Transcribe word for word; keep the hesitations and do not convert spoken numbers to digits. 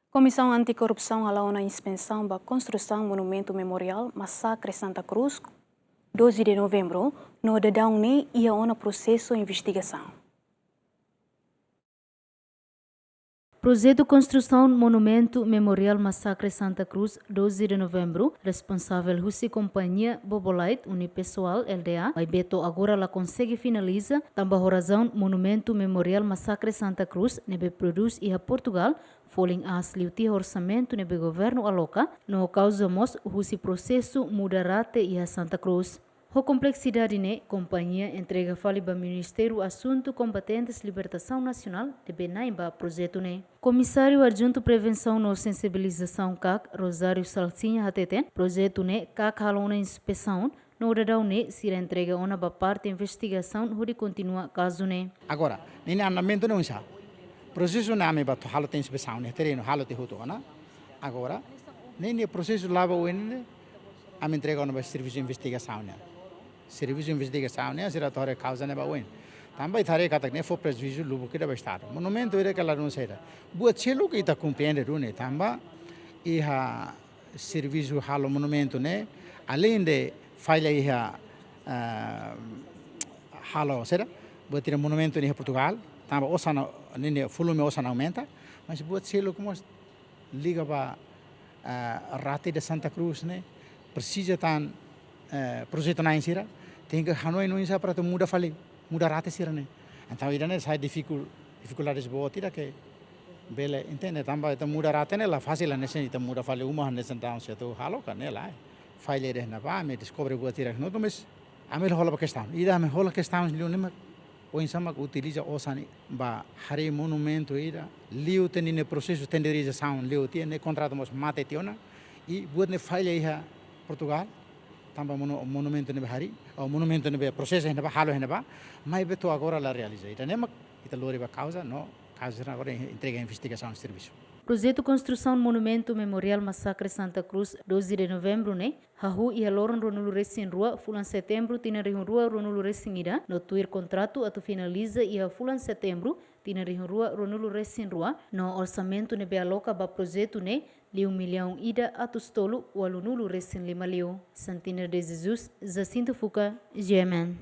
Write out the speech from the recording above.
Komisaun Anti-Korrupsaun hala'o ona inspesaun ba konstrusaun Monumentu Memoriál Masakre Santa Cruz, doze de Novembru, no daudaun ne'e iha ona prosesu investigasaun. Projetu konstrusaun Monumentu Memoriál Masakre Santa Cruz, doze de Novembru, responsavel husi kompañia Bobolite Unipessoal Lda, maibé to'o agora la konsege finaliza, tanba ho razaun Monumentu Memoriál Masakre Santa Cruz ne'ebé prodús iha Portugal, folin aas liu tiha orsamentu ne'ebé governu aloka, no kauza mós husi prosesu muda rate iha Santa Cruz. Ho kompleksidade ne'e, kompañia entrega fali ba Ministériu Asuntu Kombatentes Libertasaun Nasionál, ne'ebé na'in ba projetu ne'e. Komisáriu Adjuntu Prevensaun no Sensibilizasaun kak, Rosário Salsinha hateten, projetu ne'e kak halo ona inspesaun, no daudaun ne'e sira entrega ona ba parte investigasaun hodi kontinua kazu ne'e. Agora, ninia andamentu ne'e oinsá? Prosesu ne'e ami bá to'o halo tiha inspesaun ne'e, terrenu halo tiha hotu ona. Agora, ninia prosesu la'o ba oin ne'e, ami entrega ona ba servisu investigasaun ne'e. Servisu investigasaun ne'e, sira to'o haree kauza ne'e ba oin. Tanba ita haree katak ne'e fó prejuízu lubuk ida ba Estadu. Monumentu ida ke ladún saida. Buat seluk ita komprende duni, tanba iha servisu halo monumentu ne'e, aleinde falla iha, ah, halo saida, buat ida monumentu ne'e iha Portugal, tanba osan, ninia volume osan aumenta, mas buat seluk mós liga ba, ah, rate de Santa Cruz ne'e, presiza tan, eh, projetu na'in sira, tenke hanoin oinsá para atu muda fali, muda rate sira ne'e. Entaun, ida-ne'e sai difikul-, difikuldades boot ida ke bele entende, tanba ita muda rate ne'e la fasil, hanesan ita muda fali uma, hanesan daun se atu halo ka ne'e lae. Falla ida ne'ebá, ami deskobre buat ida no, mas ami la hola ba kestaun. Ida ami hola kestaun liu ne'e mak, oinsá mak utiliza osan ne'e ba harii monumentu ida, liu tiha ninia prosesu tenderizasaun, liu tiha ne'e kontratu mós mate tiha ona, i buat ne'e falla iha Portugal, tanba monu-, monumentu ne'ebé harii, ou monumentu ne'ebé prosesu iha ne'ebá, halo iha ne'ebá, maibé to'o agora la realiza. Ida-ne'e mak ita lori ba kauza, no kazu sira agora entrega investigasaun servisu. Projetu konstrusaun Monumentu Memoriál Masakre Santa Cruz, doze de Novembru ne'e, hahú iha loron ruanulu-resin-rua, fulan Setembru, tinan rihun rua ruanulu-resin-ida, no tuir kontratu atu finaliza iha fulan Setembru, tinan rihun rua ruanulu-resin-rua, no orsamentu ne'ebé aloka ba projetu ne'e, liu millaun ida atus tolu ualunulu-resin-lima liu. Santina de Jesus, Jacinto Fuca, G M N.